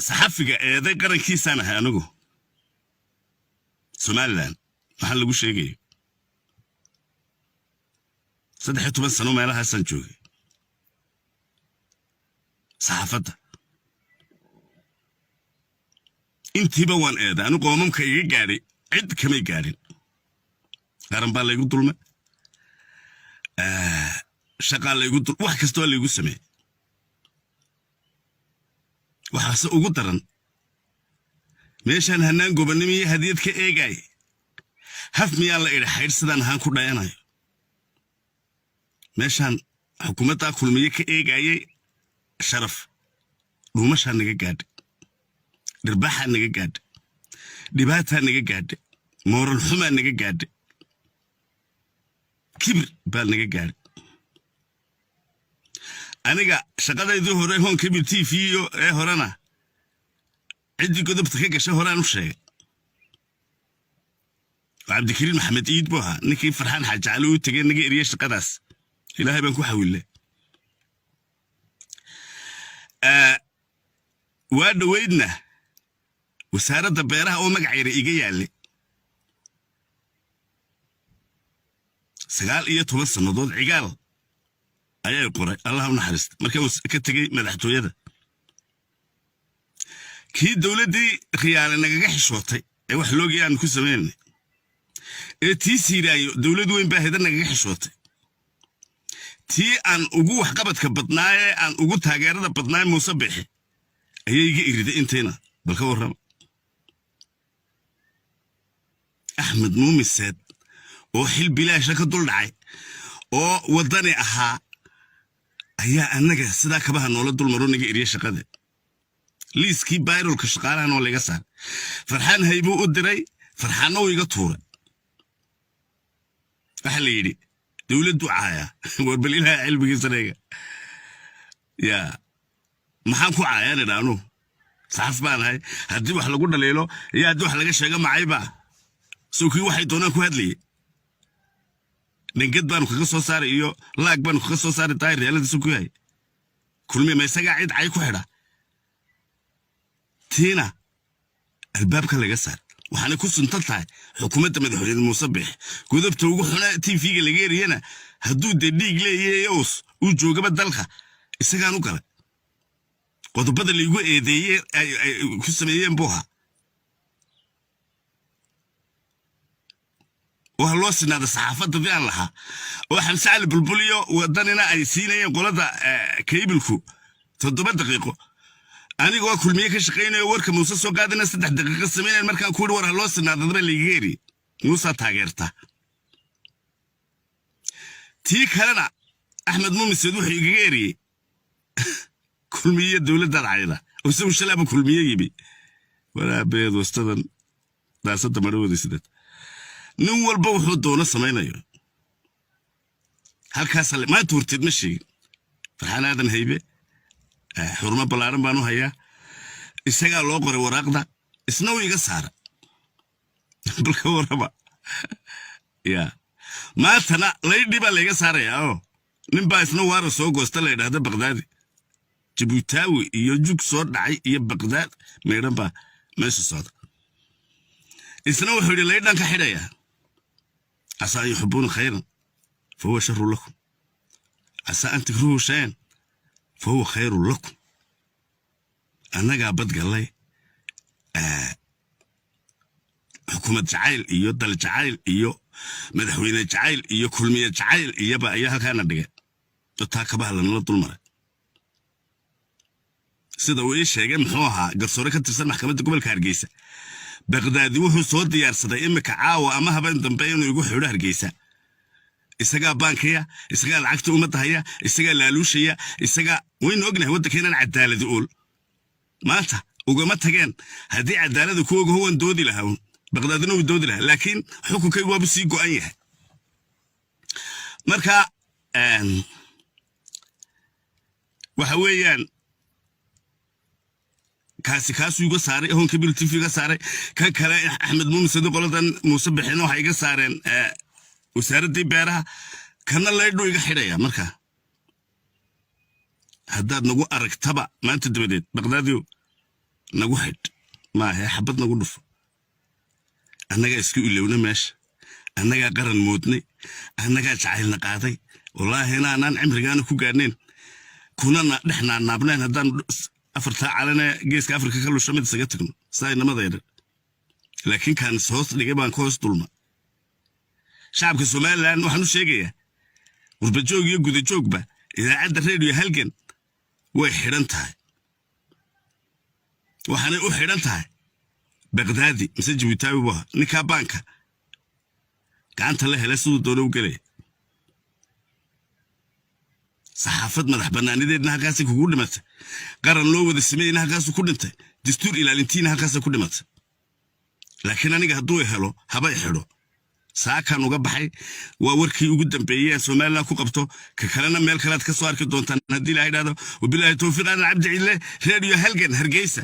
Saxafiga eeday qarankiisaan ahay anigu. Somaliland maxaa lagu sheegayo? 13 sano meelahaasaan joogay saxaafadda, intiiba waan eeday anigu. Qoomamka iga gaadhay cid kamay gaadhin. Qaran baa laygu dulmay, shaqaa laygu dul, wax kastoo laygu sameeyey. Waxaase ugu daran meeshaan hannaan gobonnimo iyo hadiyad ka eegaay, haf miyaa la idhi xaydh sidaan ahaan ku dhayanayo. Meeshaan xukuumaddaa Kulmiye ka eegaayay sharaf, dhuumashaa naga gaadhay, dhirbaaxaa naga gaadhay, dhibaataa naga gaadhay, mooral xumaa naga gaadhay, kibir baa naga gaadhay. Aniga shaqadaydii hore Horn Cable TV ee horena, ciddii godobta ka gashay horaan u sheegay. Cabdikariin Maxamed Iid buu ahaa ninkii Farxaan Xaaji Cali u tegey naga eriyey shaqadaas. Ilaahay baan ku xawilay. Waa dhoweydna wasaaradda beeraha oo magac yara iga yaallay 19 sannadood, Cigaal ayay qoray, Allah u naxariista, markaa uu ka tegey madaxtooyada, kii dowladdii Khiyaale nagaga xishootay ee wax loogii aan ku samaynay, ee tii Siiraayo dowlad weyn baa heda nagaga xishootay, tii aan ugu waxqabadka badnaayee aan ugu taageerada badnaay Muuse Bixi ayay iga iriday intayna. Bal ka warrama Axmed Muumiseed oo xil bilaasha ka dul dhacay oo waddani ahaa ayaa annaga sidaa kabaha noola dulmaro, naga eriya shaqada, liiskii bayrolka shaqaalahan oo layga saaray. Farxaan haybuu u diray, Farxaanna uu iga tuuray. Waxaa la yidhi dowladdu caaya. War bal ilaha cilmigiisa yaa, maxaan ku caayaan idhaanu? Saxaf baan ahay. Haddii wax lagu dhaliilo iyo haddii wax laga sheego macayba soo kii waxay doonaan ku hadlayay. Dhangad baanu kaga soo saaray iyo laag baanu kaga soo saari tahay reeladiisu ku yahay Kulmi. Ma isagaa cid cay ku xidha? Tiina albaabka laga saar. Waxaanay ku suntan tahay xukuumadda madaxweyne Muuse Biix. Godobta ugu xuna TV-ga laga eriyana, hadduu dee dhiig leeyahay ous uu joogaba dalka, isagaan u galay. Qodobada laygu eedeeyey ay ku sameeyeen buu ahaa oo ha loo sinaada saxaafadda dii aan lahaa, oo Xamse Cali Bulbuliyo wadanina ay siinayeen qolada kaybilku 7 daqiiqo, anigoo Kulmiye ka shaqaynayo warka Muuse soo qaadana 3 daqiiqo samaynayan. Markaan ku yidhi war ha loo sinaadadaba laygaga eriyey. Muusaa taageerta. Tii kalena Axmed Muumiseed wuxuu igaga eriyey Kulmiye dowladdaad cayda, oo isagu shalaaba Kulmiye yimi. Walaabeed wastadan daasadda madhowda sideed nin walba wuxuu doono samaynayo halkaas. Maanta horteed ma sheegin. Farxaan Aadan Haybe xurmo ballaaran baan u hayaa. Isagaa loo qoray waraaqda, isna uu iga saara. Balka warraba ya, maantana laydhii baa layga saarayaa oo nin baa isna waara soo goosta la yidhaahda Baqdaadi Jabuutaawi iyo jug soo dhacay iyo Baqdaad meydhan baa meesha socda. Isna wuxuu yidhi laydhan ka xidhayaa. Casaa an yuxibuuna khayran fahuwa sharu lakum, casaa an takruhu shayan fahuwa khayrun lakum. Annagaa badgallay xukuumad jacayl iyo dal jacayl iyo madaxweyne jacayl iyo Kulmiye jacayl iyoba ayaa halkaana dhigay oo taa kabaha lanala dulmaray. Sida uu ii sheegay, muxuu ahaa, garsoore ka tirsan maxkamadda gobolka Hargeysa, Baqdaadi wuxuu soo diyaarsaday imika caawa ama habeen dambe inuu igu xidho Hargeysa. Isagaa baankaya, isagaa lacagta ummadda haya, isagaa laaluushaya, isagaa. Waynu ognahay waddanka inaan cadaaladi ool. Maanta ugama tageen haddii cadaalada ku ogaho. Waan doodi lahaa un, Baqdaadina wuu doodi lahaa, laakiin xukunkaygu waabu sii go'an yahay. Marka waxa weeyaan kaasi kaasuu iga saaray, Horn Cable TV iga saaray. Kan kale Axmed Muumisadi qoladan Muuse Bixina waxay iga saareen wasaaraddii beeraha. Kana laydhuu iga xidhaya. Marka haddaad nagu aragtaba maanta dabadeed, Baqdaadiyo Nagu xidh maahe, xabad nagu dhufo. Annagaa isku ilowna meesha, annagaa qaran moodnay, annagaa jacaylna qaaday. Wallaahi inaanaan cimrigaana ku gaadhnayn kuna dhex naanaabnayn haddaan afartaa calane Geeska Afrika ka lusha mid isaga tagno sidaa inamadayda. Laakiin kaan is hoos dhigay baan ka hoos dulma. Shacabka Somaliland waxaan u sheegayaa, qurbajoog iyo gudajoogba, idaacadda Reediyo Halgan way xidhan tahay. Waxaanay u xidhan tahay Bagdaadi mise Jabuutaawi bu ahaa ninkaa baanka gacanta la helay, siduu doona u gelaya. Saxaafad madax bannaanideedna halkaasay kugu dhimatay, qaran loo wada sameeyeyna halkaasuu ku dhintay, dastuur ilaalintiina halkaasay ku dhimatay. Laakiin aniga hadduu helo, habay xidho. Saakaan uga baxay. Waa warkii ugu dambeeyey aan Somaliland ku qabto. Ka kalena meel kalead ka soo arki doontaan haddii Ilaha idhahdo. Wabilaahi towfiiq. Aadan Cabdi Ciile, Reediyo Halgan, Hargeysa.